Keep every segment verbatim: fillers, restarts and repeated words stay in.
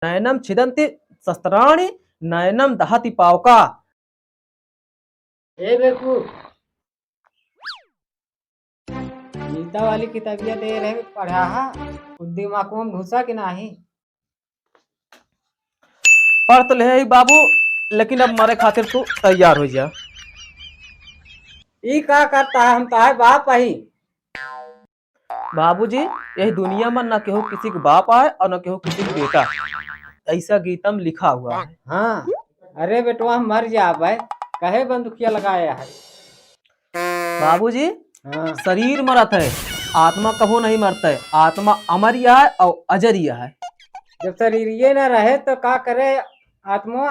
नयनम छिदन्ति शस्त्राणि, नयनम दहति पावका। ए बेवकूफ, गीता वाली किताबिया दे रहे, पढ़ा हा, खुद दिमाग में घुसा कि नाही? पढ़ तो ले ही बाबू, लेकिन अब मरे खातिर तू तैयार हो जा। ई का करता है? हम तो है बाप ही। बाबूजी, यही दुनिया में न केहू किसी के बाप आए और न केहू किसी के बेटा। ऐसा गीतम लिखा हुआ है। हाँ, अरे बेटवा, हम मर जाबे, कहे बंदुकिया लगाया है? बाबूजी, हाँ। शरीर मरत है, आत्मा कभो नहीं मरत है। आत्मा अमर ही है और अजर ही है। जब शरीर ये ना रहे तो का करे आत्मा?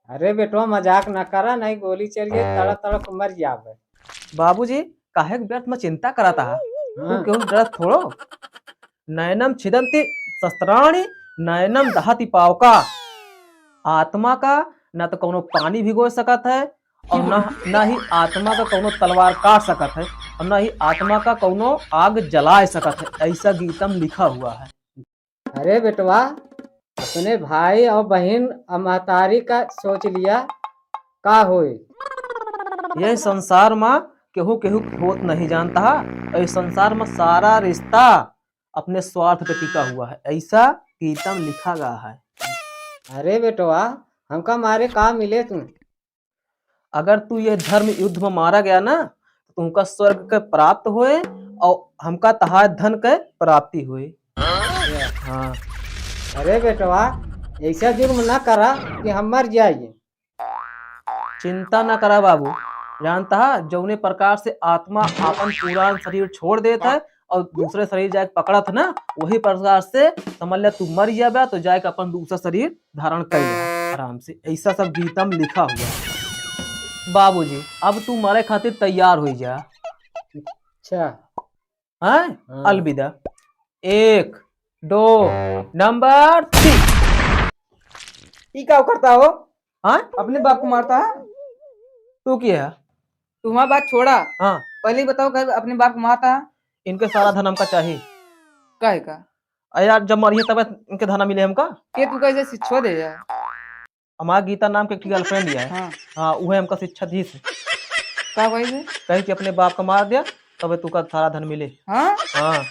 अरे बेटवा, मजाक न करा, नहीं गोली चल गई, तड़प तड़प के मर जाबे। बाबूजी, काहे के व्यर्थ में चिंता करत हा? तू हाँ। केहू डरत थोड़ो। नयनम छिदन्ति शस्त्राणि, नयनम दहति पावका। आत्मा का न तो कौनो पानी भिगो सकत है और न, न ही आत्मा का कौनो तलवार काट सकत है और न ही आत्मा का कौनो आग जलाए सकत है। ऐसा गीतम लिखा हुआ है। अरे बेटवा, अपने भाई और बहिन और महतारी का सोच लिया, का होए? यह संसार मा केहू केहू के होत नहीं जानता है। और इस संसार मा सारा रिश्ता अपने स्वार्थ पे टिका हुआ है, ऐसा गीतम लिखा गया है। अरे बेटवा, हमका मारे का मिले तू? अगर तू यह धर्म युद्ध में मारा गया ना, तो तुमका स्वर्ग के प्राप्त होए और हमका तहार धन के प्राप्ति होए। हाँ। अरे बेटवा, ऐसा जुर्म ना करा कि हम मर जाइए। चिंता ना करा बाबू, जानता है जौने प्रकार से आत्मा आपन पुरान शरीर छोड़ देत है और दूसरे शरीर जाके पकड़त है ना, वही प्रकार से समझ ले तू मर जाबे तो जाके अपन दूसरा शरीर धारण कर ले आराम से। ऐसा सब गीतम लिखा हुआ है। बाबूजी, अब तू मरे खातिर तैयार हो जा। अच्छा। हैं? हाँ। अलविदा। एक, दो, नंबर तीन। ई का करता हो? हाँ? अपने बाप को मारता है? तू क्या है? तुम्हारा बात छोड़ा। हाँ। पहले ही बताओ कि अपने बाप को मारता है? इनके सारा धन हमका चाहिए। काहे का? अरे यार, जब मरिए तब इनके धन मिले हमका। के तू कैसे शिक्षा दे यार? हमार गीता नाम के एक ठे girlfriend है। हाँ। हाँ, उहे हमका शिक्षा दी से। का कही से? कही कि अपने बाप का मार दिया, तबे तू का सारा धन मिले। हाँ? हाँ।